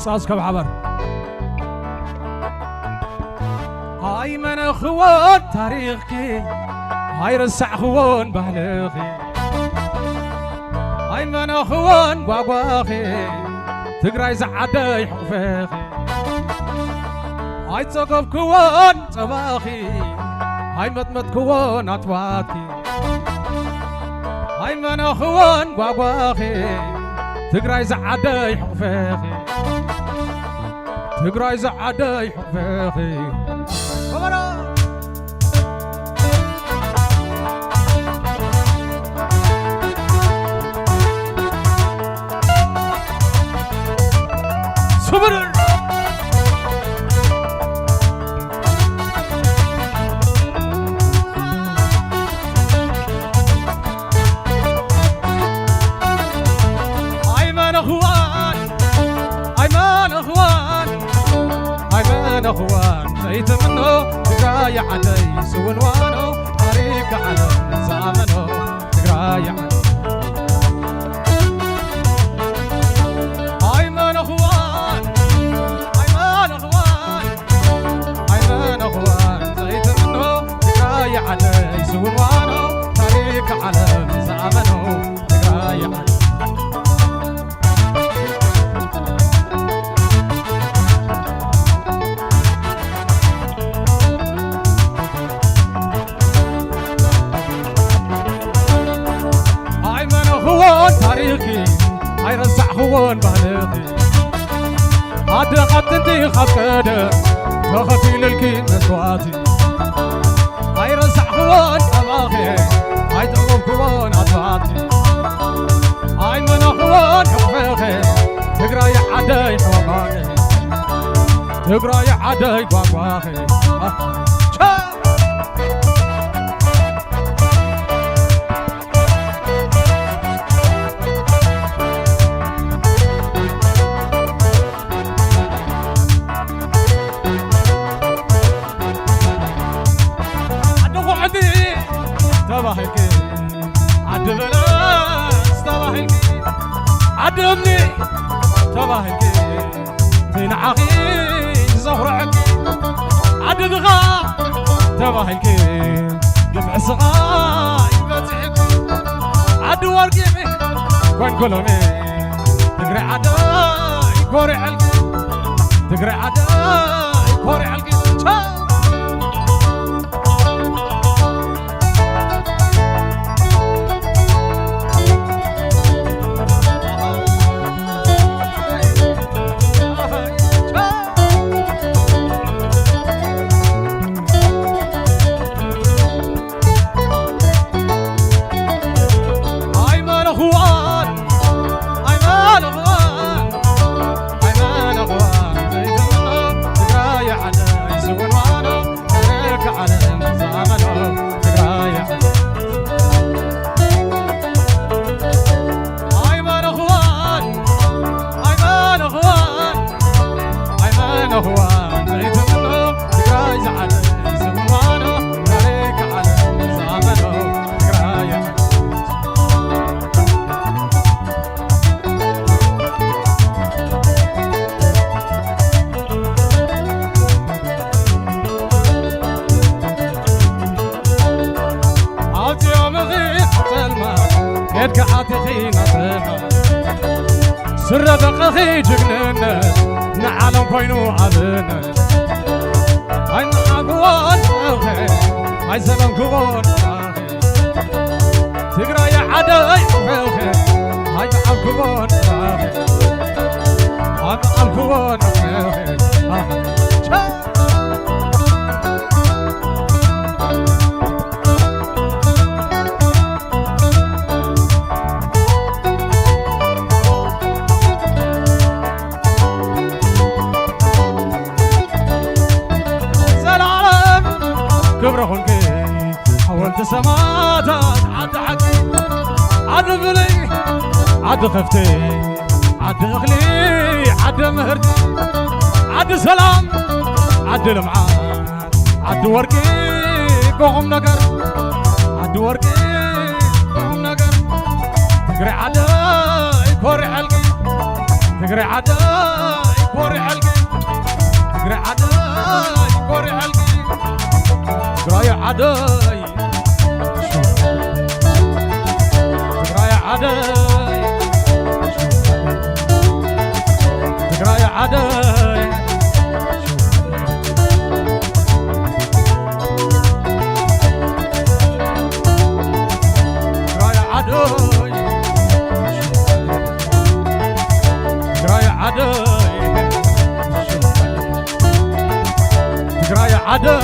ጻስ ካብ ሓባር ኣይመነኽዎን ታሪኽኪ ኣይረሳዕኽዎን ባህልኺ ኣይመነኽዎን ጓጓኺ ትግራይ ዝዓደይ ሕቕፍኺ ኣይጸገብክዎን ጸባኺ ኣይመጥመጥክዎን ኣትባትኪ ኣይመነኽዎን ጓጓኺ ትግራይ ዝዓደይ ሕቕፍኺ ትግራይ ዝዓደይ ሕቕፍኺ ስብር ኣይመነኽዋን ኣይመነኽዋን ኣይመነኽዋን ዘይትምኖ ትግራይ ዓደይ ስውንዋኖ ታሪክ ዓለም ዝኣመኖ ትግራይ ዓደይ ኣይመነኽዋን ኣይመነኽዋን ኣይመነኽዋን ዘይትምኖ ትግራይ ዓደይ ስውንዋኖ ታሪክ ዓለም ዝኣመኖ ትግራይ ዓደይ ኣይመነኽዎን ታሪኽኪ ኣይረሳዕኽዎን ባህልኺ ኣደ ካብ ጥንቲ ካብ ቀደም ተኸፊልልኪ መስዋእቲ ኣይረሳዕኽዎን ጸባኺ ኣይጠገብክዎን ኣትባቲ ኣይመነኽዎን ሕቕፍኺ ትግራይ ዓደይ ሕቕባኺ ትግራይ ዓደይ ጓጓኺ ዓዲ ኩዕቲ ተባሂልኪ ዓዲ በለስ ተባሂልኪ ዓዲ እምኒ ተባሂልኪ ንዓኺ ዘኹርዐኪ ዓዲ ድኻ ተባሂልኪ ግፍዒ ስቓይ በፂሕኪ ዓዲ ወርቂ ኮንኮሎኒ ትግራይ ዓደይ ኮሪዐልኪ ትግራይ ዓደይ ኮሪዐልኪ ኣይመነኽዋን ኣይመነኽዋን ኣይመነኽዋን ዘይትምኖ ትግራይ ዓደይ ስውንዋኖ ታሪክ ዓለም ዝኣመኖ ትግራይ ዓደይ ኣይመነኽዋን ኣይመነኽዋን ኣይመነኽዋን ዘይትምኖ ትግራይ ዝዓደይ ስውንዋኖ ታሪክ ዓለም ዝኣመኖ ትግራይ ዓደይ ኣውፂኦምኺ ጸልማት ኬድካ ኣቲኺ ናጽልማት ስረ በቃኺ ጅግንነት ንዓለም ኮይኑ ኣብነት ኣይመሓግዎን ጸውኺ ኣይዘለምክዎን ጸውኺ ትግራይ ዓደይ ጸውኺ ኣይመሓግዎን ጸውኺ ኣይመሓግዎን ጸውኺ ዘላለም ክብሪ ኹንኪ ሓወልቲ ሰማዕታት ዓዲ ሓቂ ዓዲ ብልይ ዓዲ ከፍቲ ዓዲ እኽሊ ዓዲ ምህርቲ ዓዲ ሰላም ዓዲ ልምዓት ዓዲ ወርቂ ብቑም ነገር ዓዲ ወርቂ ብቑም ነገር ትግረ ዓደይ ኮሪዐልኪ ትግረ ዓደይ ኮሪዐልኪ ትግራይ ዓደይ፣ ኮሪዐልኪ ትግራይ ዓደይ፣ ትግራይ ዓደይ፣ ትግራይ ዓደይ። ትግራይ ዓደይ፣ ትግራይ ዓደይ፣ ትግራይ ዓደይ።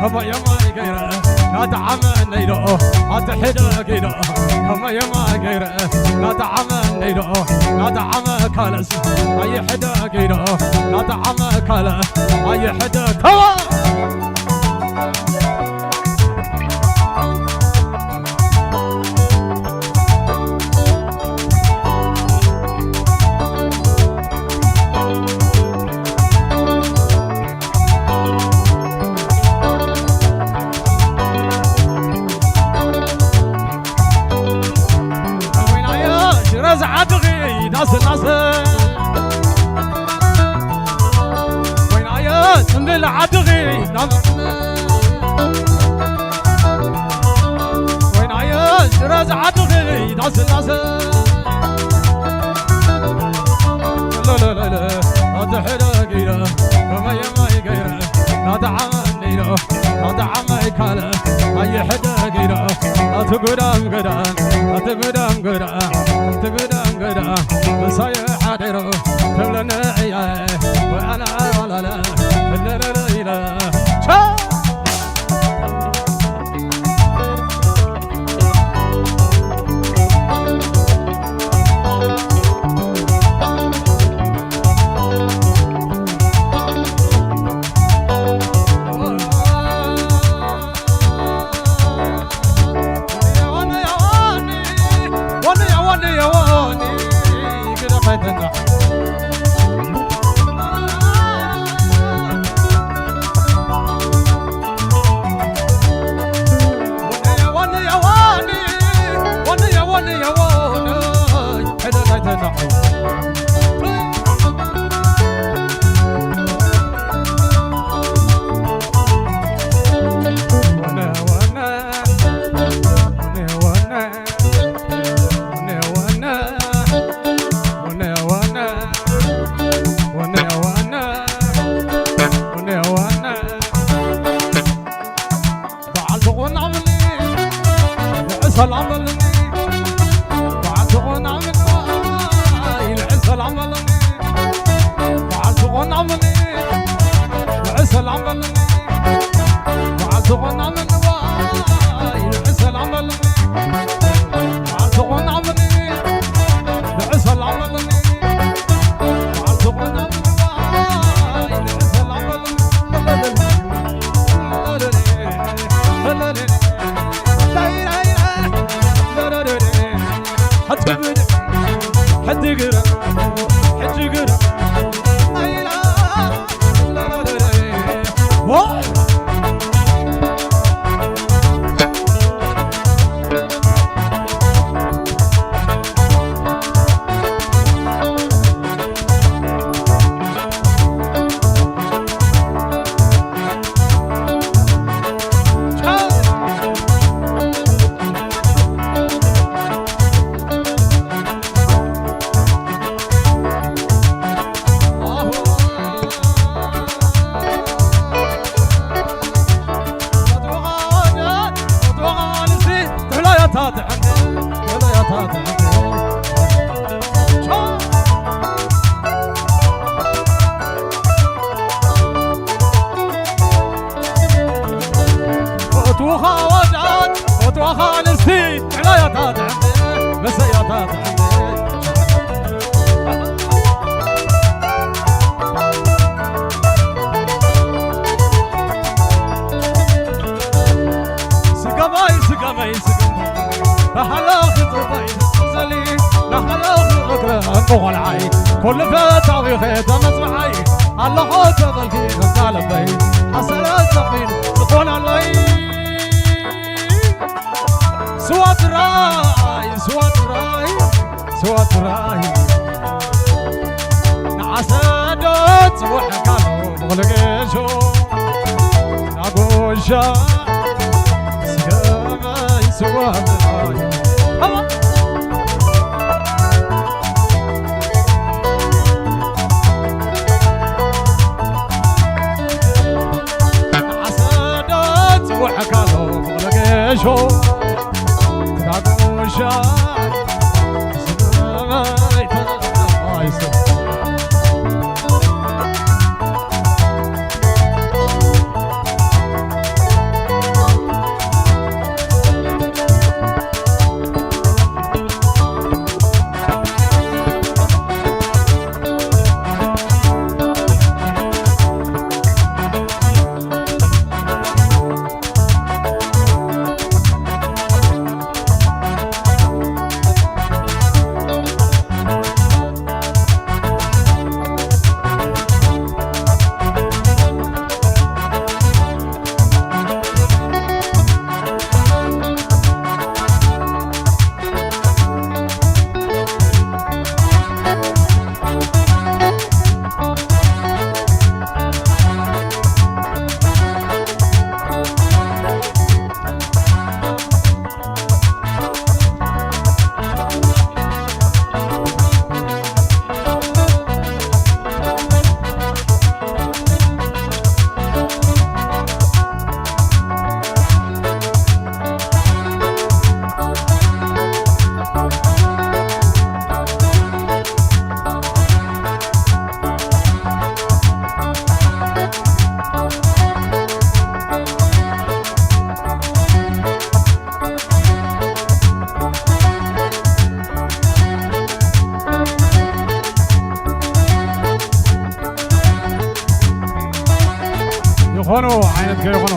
ከመይ የማይ ገይረ ናተዓመነይ ዶ ኣቲ ሕደግ ኢሎ ከመይ የማይ ገይረ ናተዓመነይ ዶ ናተዓመ ካልእስ ኣይሕደግ ኢሎ ናተዓመ ካልእ ኣይሕደግ ከዋ ወይናየ ሽረ ዝዓድኺ ዳስናሰ ወይናየ ጽምብል ዓድኺ ዳስናሰ ወይናየ ሽረ ዝዓድኺ ዳስናሰ ለለለለ ኣትሕደግ ኢለ ከመየማይ ገይረ ናተዓመኒ ኢለ ናተዓመይ ካለ ኣይሕደግ ኢለ ኣቲ ጉዳም ገዳ ኣቲ ጉዳም ገዳ ኣቲ ጉዳም ገዳ ምሳየ ሓዲሩ ትብለኒ እያ ወኣና ዋላለ ለለለ ኢለ ቻ በዓል ተቆናምኒ ንዕሰል ኣመልኒ በዓል ተቆናምኒ ንዕሰል ኣመልኒ በዓል ተቆናምኒ ንዕሰል ኣመልኒ በዓል ተቆናምኒ ንዕሰል ኣመልኒ በዓል ተቆናምኒ ንዕሰል ኣመልኒ በዓል ተቆናምኒ ንዕሰል ኣመልኒ ቆልዓይ ኩሉ ፈታዊኸ ተመጽብዓይ ኣለኹ ተበልኪ ክሳለበይ ሓሰረ ዘኺን ዝኾነለይ ስዋ ጥራይ ስዋ ጥራይ ስዋ ጥራይ ንዓሰዶ ጽውዕካሎ ብኽልገሾ ናጎሻ ስገመይ ስዋ ጥራይ ዓሰዶ ጽውዕካሎ ፍቕሪ ገሾ ዳጎሻ ስምዒት ኣይስም ይኾኑ ዓይነት ከይኾኑ